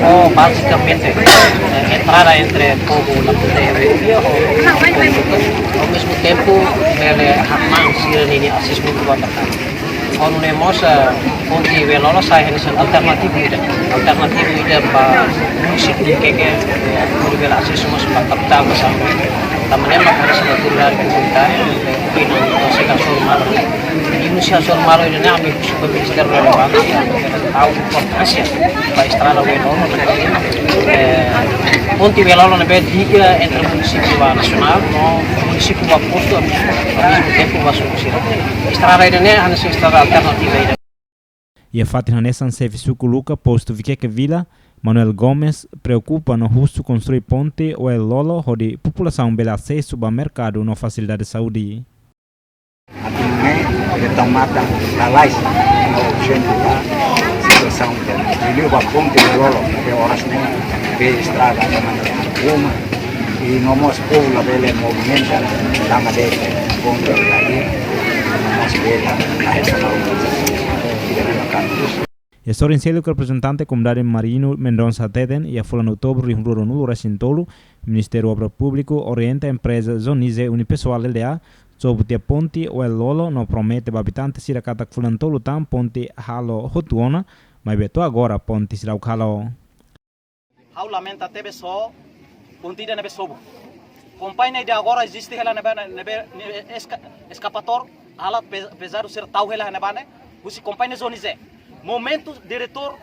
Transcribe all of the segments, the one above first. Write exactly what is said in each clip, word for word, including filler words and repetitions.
fó basicamente, eh, entrada entre povu Labunde ho, ao mesmo tempo, bele hakmaan sira-nia asesu ba merkadu. Ho nune'e mós, eh, ponte Oe-Lolo sai hanesan alternativu ida. Alternativu ida ba munisípiu Viqueque, eh, hodi bele asesu mós ba kapitál, ba São. Tanba ne'e mak hanesan autoridade komunitária, eh, ina konsege hasoru malu. Ina hasoru malu ida-ne'e ami husu ba ministériu relevante, eh, tau importánsia ba estrada Oe-Lolo, eh, ponte Oe-Lolo ne'ebé liga entre munisípiu ba nasionál, no munisípiu ba postu, ao mesmo tempo ba suku sira. Estrada ida-ne'e hanesan estrada alternativa ida. Iha fatin hanesan, xefe suku Luka, postu Viqueque Vila, Manuel Gomes, preokupa no husu konstrui ponte Oe-Lolo hodi populasaun bele asesu ba merkadu no fasilidade saúde. Atu ne'e, ita mata lalais, no urjente ba situasaun ida-ne'e. Liuliu ba ponte Oe-Lolo, ke oras ne'e, be estrada, ke mana uma, i no mós povu labele movimenta, tanba de'it ponte ida-ne'e, no mós bele, ahi sama uma, ida-ne'e makan. Iha sorin seluk, reprezentante komunidade Marino Mendonça hateten, iha fulan Outubru rihun rua ruanulu resin tolu, Ministériu Obras Públiku orienta empreza Zonize Unipessoal L D A sobu tiha ponte Oe-Lolo no promete ba abitante sira katak fulan tolu tan ponte halo hotu ona, maibé to'o agora ponte seidauk halo. Ha'u lamenta tebes ho ponte ida ne'ebé sobu. Kompañia ida agora eziste hela ne'ebé, ne'ebé, ne'ebé eska-, eskavatór, alat pe-, pezadu sira tau hela ne'ebá ne'e, husi kompañia Zonize. Momentu diretór,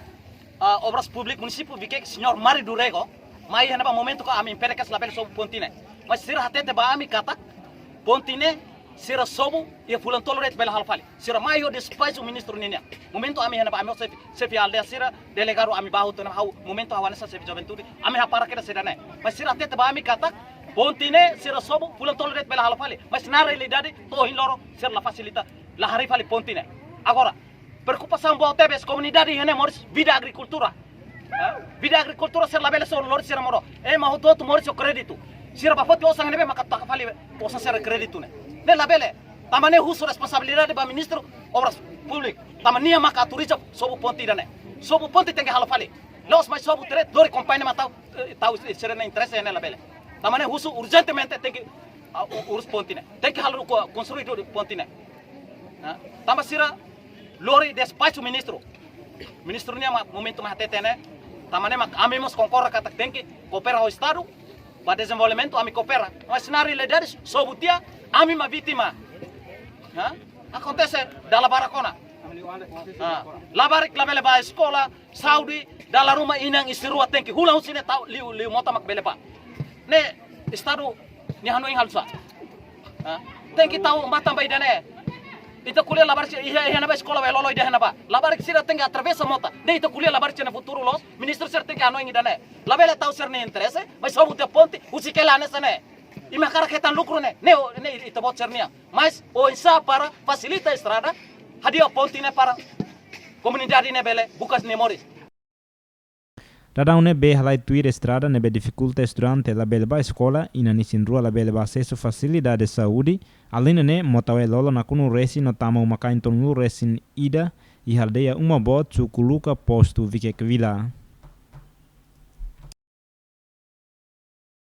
ah, Obras Públikas munisípiu Viqueque, señór Mário do Rego, mai iha ne'ebá momentu ke ami impede ke labele sobu ponte ne'e. Mas sira hatete ba ami katak ponte ne'e sira sobu iha fulan tolu de'it bele halo fali. Sira mai ho despaxu ministru ninian. Momentu ami iha ne'ebá, ami ho xefe, xefe aldeia sira, delegadu ami ba hotu ona, ha'u momentu ha'u hanesan xefe juventude, ami hapara kedas ida-ne'e. Mas sira hatete ba ami katak ponte ne'e sira sobu fulan tolu de'it bele halo fali. Mas na realidade to'o ohin loron sira la fasilita, la harii fali ponte ne'e. Agora, preokupasaun boot tebes, komunidade iha ne'e moris vida agrikultura. Ha? Vida agrikultura sira labele só lori sira modo. Ema hotu-hotu moris ho kréditu. Sira ba foti osan ne'ebé maka taka fali osan sira kréditu ne'e. Ne'e labele. Tanba ne'e husu responsabilidade ba Ministru Obras Públikas. Tanba nia maka autoriza sobu ponte ida-ne'e. Sobu ponte tenke halo fali. La'ós mai sobu de'it lori kompañia mak tau, eh, tau sira-nia interese ne'e labele. Tanba ne'e husu urjentemente tenke, ah, u-, urus ponte ne'e. Tenke halo ko-, konstrui ponte ne'e. Ha? Tanba sira lori despaxu ministru. Ministru nian mak momentu mai hatete ne'e, tanba ne'e mak ami mós konkorda katak tenke koopera ho Estadu, ba dezenvolvimentu ami koopera. Mas na realidade sobu tiha, ami mak vítima. Ha? Akontese dala barak ona. Ha? Labarik labele ba eskola, saúde, dala ruma inan isin rua tenke hulan husi ne'e tau liu, liu mota mak bele ba. Ne'e Estadu nia hanoin halo sá? Ha? Tenke tau matan ba ida-ne'e. Ita ko'alia labarik sira, iha, iha ne'ebá eskola Oe-Lolo ida iha ne'ebá. Labarik sira tenke atravesa mota. Ne'e ita ko'alia labarik sira-nia futuru loos, ministru sira tenke hanoin ida-ne'e. Labele tau sira-nia interese, mas sobu tiha ponte, husik hela hanesan ne'e. Imi hakarak hetan lukru ne'e, ne'e, ne'e ita-boot sira-nian. Mas oinsá para fasilita estrada, hadi'a ponte ne'e para komunidade ne'e bele buka nia moris. Daudaun ne'e bee halai tuir estrada ne'ebé difikulta estudante labele ba eskola, inan isin rua labele ba asesu fasilidade saúde, alende ne'e mota Oe-Lolo nakonu resin no tama uma-kain tolunulu resin ida iha aldeia Uma Boot, suku Luka, postu Viqueque Vila.